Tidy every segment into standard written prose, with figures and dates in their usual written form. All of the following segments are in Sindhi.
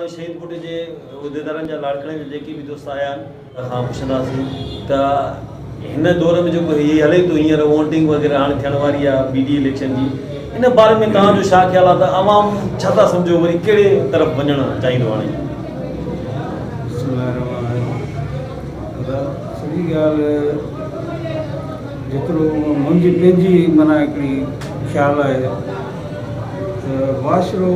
هاڻي شهيد ڀٽي جي عهديدارن جا لاڙڪاڻي جا جيڪي به دوست آيا آهن کان پڇنداسين ته هن دور ۾ جيڪو هي هلي ٿو هينئر ووٽنگ وغيره هاڻي ٿيڻ واري آهي بي ڊي اليڪشن جي ان باري ۾ توهان جو ڇا خيال آهي ته عوام ڇا ٿا سمجهو وري ڪهڙي طرف وڃڻ چاهيندو هاڻي؟ بسم الله الرحمن الرحيم ادا سڄي ڳالهه جيترو منهنجي پنهنجي معنيٰ هڪڙي خيال آهي ته معاشرو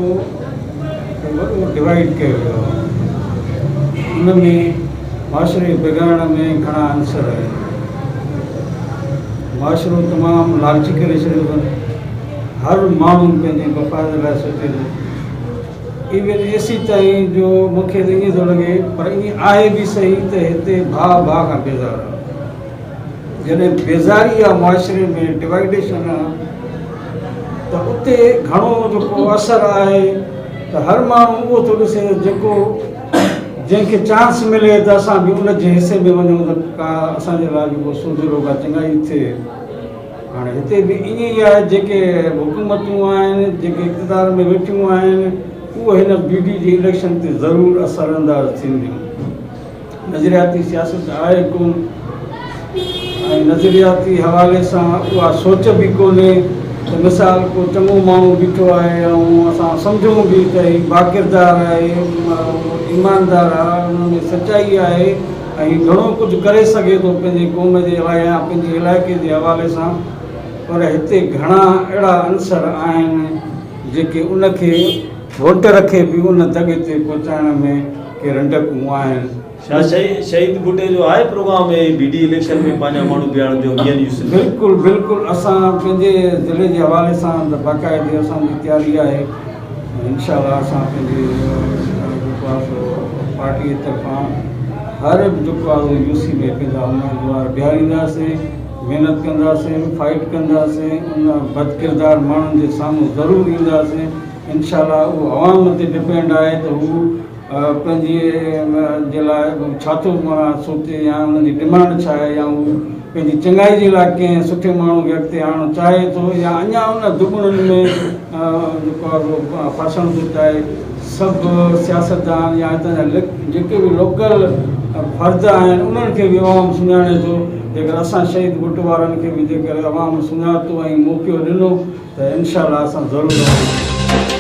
وڏو ڊوائيڊ ڪيو ويو آهي ان ۾ معاشري بگاڙڻ ۾ گهڻا عنصر آهن معاشرو تمام لالچي ڪري ڇڏيو اٿن هر ماڻهو پنهنجي مفاد لاء سوچي ٿو ايون ايسي تائين جو مونکي ته ائين ٿو لڳي پر ائين آهي به صحيح ته هتي ڀاء ڀاء کان بيزار آهي جڏهن بيزاري آ معاشري ۾ ڊوائيڊيشن آ ته اتي گهڻو جيڪو اثر آهي ته هر ماڻهو اهو ٿو ڏسي ته جيڪو جنهن کي چانس ملي ته اسان به ان جي حصي ۾ وڃون ته ڪا اسان جي لاء جيڪو سوجهرو ڪا چڱائي ٿئي. هاڻي هتي به ائين ئي آهي جيڪي حڪومتون آهن جيڪي اقتدار ۾ ويٺيون آهن اهي هن بي ڊي جي اليڪشن تي ضرور اثر انداز ٿينديون. نظرياتي سياست آهي ڪونه ۽ نظرياتي حوالي سان اها سوچ به ڪونهي ته مثال ڪو چڱو ماڻهو بيٺو آهي ۽ اسان سمجهون به ته هي باڪردار آهي ايماندار آهي ان ۾ سچائي آهي ۽ گهڻو ڪجهه ڪري سگهي ٿو پنهنجي قوم جي لاء يا پنهنجي علائقي جي حوالي سان پر هتي گهڻا اهڙا عنصر آهن جيڪي ان کي ووٽر کي به ان دڳ تي پهچائڻ ۾ ڪي رنڊڪون آهن. ڇا شهيد ڀٽي جو آهي پروگرام هي بي ڊي اليڪشن ۾ پنهنجا ماڻهو بيهارڻ جو ٻين يوسين ۾؟ بلڪل بلڪل اسان پنهنجي ضلعي جي حوالي سان ته باقاعدي اسان جي تياري آهي ۽ انشاء الله اسان پنهنجي جيڪو آهي سو پارٽي جي طرفان هر جيڪو آهي سو يو سي ۾ پنهنجا اميدوار بيهارينداسين محنت ڪنداسين فائيٽ ڪنداسين ان بدڪردار ماڻهن جي سامهون ضرور اينداسين انشاء الله اهو عوام تي ڊپينڊ آهي ته هو پنهنجي جي لاء ڇا ٿو معنيٰ سوچي يا ان جي ڊمانڊ ڇا آهي يا هو پنهنجي چڱائي جي لاء ڪنهن سٺي ماڻهو کي اڳتي آڻڻ چاهي ٿو يا اڃا ان دٻڻن ۾ جيڪو آهي سو ڦاسڻ ٿو چاهي. سڀ سياستدان يا هتان جا جيڪي به لوڪل فرد آهن انهن کي به عوام سڃاڻي ٿو جيڪر اسان شهيد ڀٽو وارن کي به جيڪر عوام سڃاتو ۽ موقعو ڏنو ته انشاء الله اسان ضرور.